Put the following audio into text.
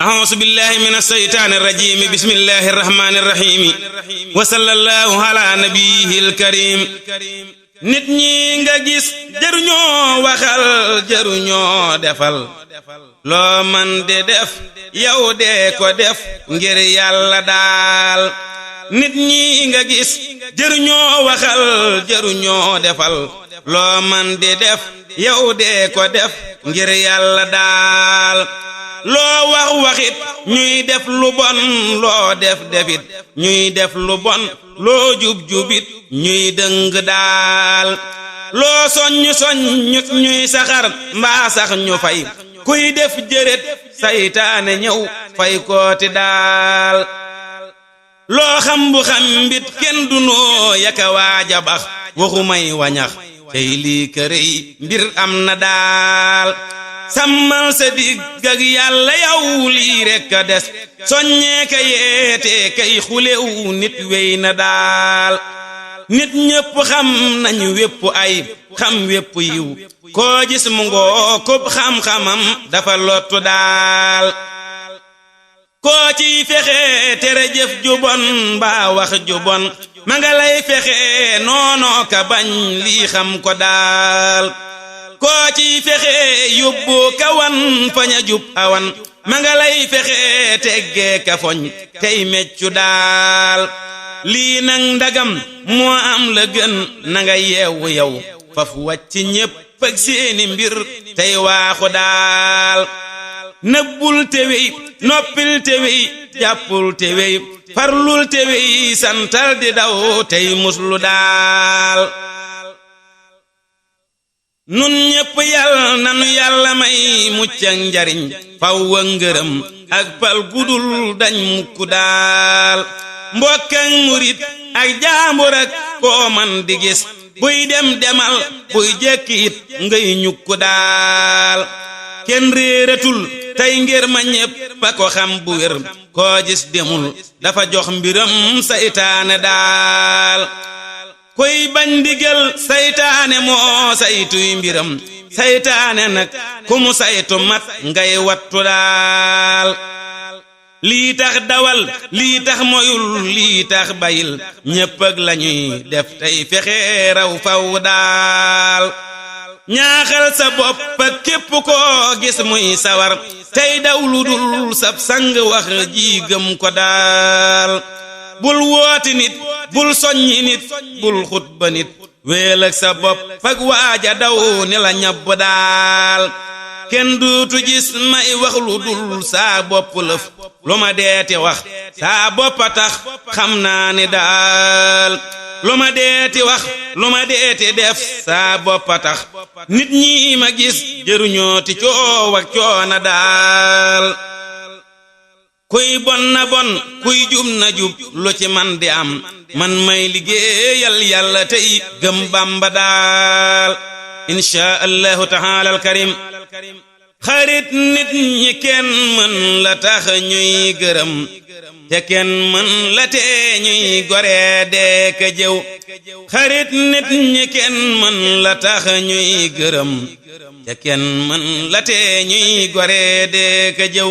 أعوذ بالله من الشيطان الرجيم بسم الله الرحمن الرحيم وصلى الله على نبيه الكريم nit ñi nga gis jëruñoo waxal jëruñoo defal loo man de def yow dee ko def ngir yàlla daal nit ñi nga gis jëruñoo waxal jëruñoo defal loo man de def yow dee ko def ngir yàlla daal loo wax waxit ñuy def lu bon loo def defit ñuy def lu bon loo jub jubit ñuy dëng daal loo soññ soññut ñuy saxar mbaa sax ñu fay kuy def jërét saytaane ñëw fay kooti daal loo xam bu xam mbit kenn du noo yaka waaja bax waxu may wañax tey lii kërëy mbir am na daal sàmmal sa digg ak yàlla yow lii rekk a des soññee ka yeete kay xulew nit wey na daal nit ñépp xam nañu wépp ay xam wépp yiw koo gis mu ngoo kub xam-xamam dafa lottu daal koo ciy fexe tere jëf ju bon mbaa wax ju bon ma nga lay fexe noonoo ka bañ lii xam ko daal koo ciy fexe yóbbu kawan faña jub awan ma nga lay fexe teggee ka foñ tey meccu daal lii nag ndagam moo am la gën na nga yeewu yow faf wàcc ñépp ak seeni mbir tey waaxu daal nëbbul te wey noppil te wey jàppul te wey farlul te wey santal di daw tey muslu daal nun ñépp yàlla nanu yàlla may mucc ak njariñ faw wa ngërëm ak pal gudul dañ mukk daal mbokk ak murit ak jaambur ak koo man di gis buy dem demal buy jekki it ngay ñukk daal kenn réeratul tey ngir ma ñépp a ko xam bu wér koo gis demul dafa jox mbiram saytaane daal kuy bañ ndigal saytaane moo saytuy mbiram saytaane nag ku mu saytu mat ngay wattu daal lii tax dawal lii tax moyul lii tax bayil ñépp ak lañuy def tey fexe raw faw daal ñaaxal sa bopp ak képp koo gis muy sawar tey daw lu dul sab sang wax ji gëm ko daal bul wooti nit bul soññi nit bul xutba nit wéel ak sa bopp fag waaja daw ni la ñabb daal kenn duutu gis may wax lu dul saa bopp lëf lu ma deeti wax saa boppa tax xam naa ni daal lu ma deeti wax lu ma deeti def saa boppa tax nit ñi ma gis jëruñooti coow ak coona daal kuy bon na bon kuy jub na jub lu ci man di am man may liggéeyal yàlla tey gëm Bamba daal insha allahu taala al karim xarit nit ñi kenn mën la tax ñuy gërëm te kenn mën la tee ñuy gore dee ka jëw xarit nit ñi kenn mën la tax ñuy gërëm te kenn mën la tee ñuy gore dee ka jëw